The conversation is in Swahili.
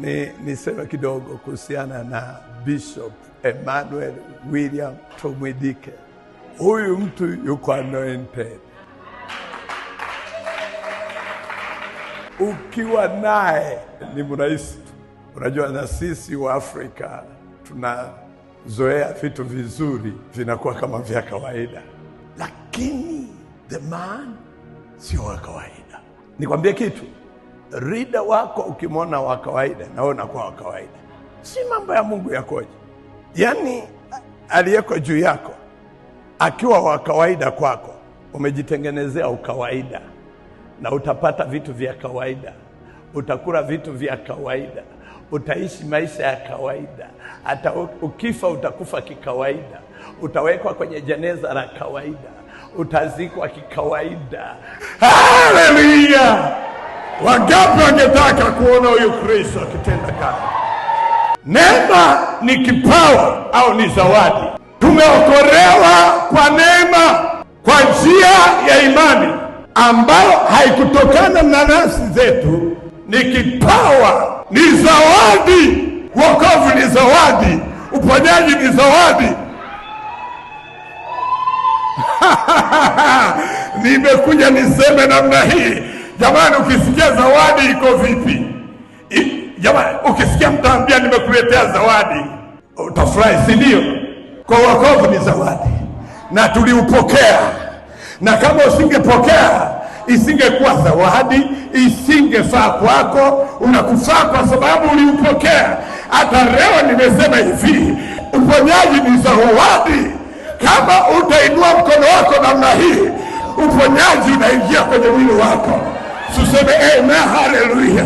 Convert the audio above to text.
Niseme kidogo kuhusiana na Bishop Emmanuel William Tumwidike. Huyu mtu yuko anointed. Ukiwa naye ni mrahisi. Unajua na sisi wa Afrika tunazoea vitu vizuri vinakuwa kama vya kawaida. Lakini the man sio wa kawaida. Nikwambie kitu, rida wako ukimwona wa kawaida na wewe unakuwa wa kawaida. Si mambo ya Mungu yakoje? Yaani aliyeko juu yako akiwa wa kawaida kwako, umejitengenezea ukawaida na utapata vitu vya kawaida, utakula vitu vya kawaida, utaishi maisha ya kawaida, hata ukifa utakufa kikawaida, utawekwa kwenye jeneza la kawaida, utazikwa kikawaida. Haleluya! Wangapi wangetaka kuona huyu Kristo akitenda kazi? Neema ni kipawa au ni zawadi. Tumeokolewa kwa neema, kwa njia ya imani ambayo haikutokana na nafsi zetu. Ni kipawa, ni zawadi. Wokovu ni zawadi, uponyaji ni zawadi. Nimekuja niseme namna hii. Jamani, ukisikia zawadi iko vipi? Jamani, ukisikia mtu anambia nimekuletea zawadi, utafurahi, si ndio? Kwa wokovu ni zawadi na tuliupokea. Na kama usingepokea, isingekuwa zawadi, isingefaa kwako. Unakufaa kwa sababu uliupokea. Hata leo nimesema hivi, uponyaji ni zawadi. Kama utainua mkono wako namna hii, uponyaji unaingia kwenye mwili wako. Tuseme amen, haleluya.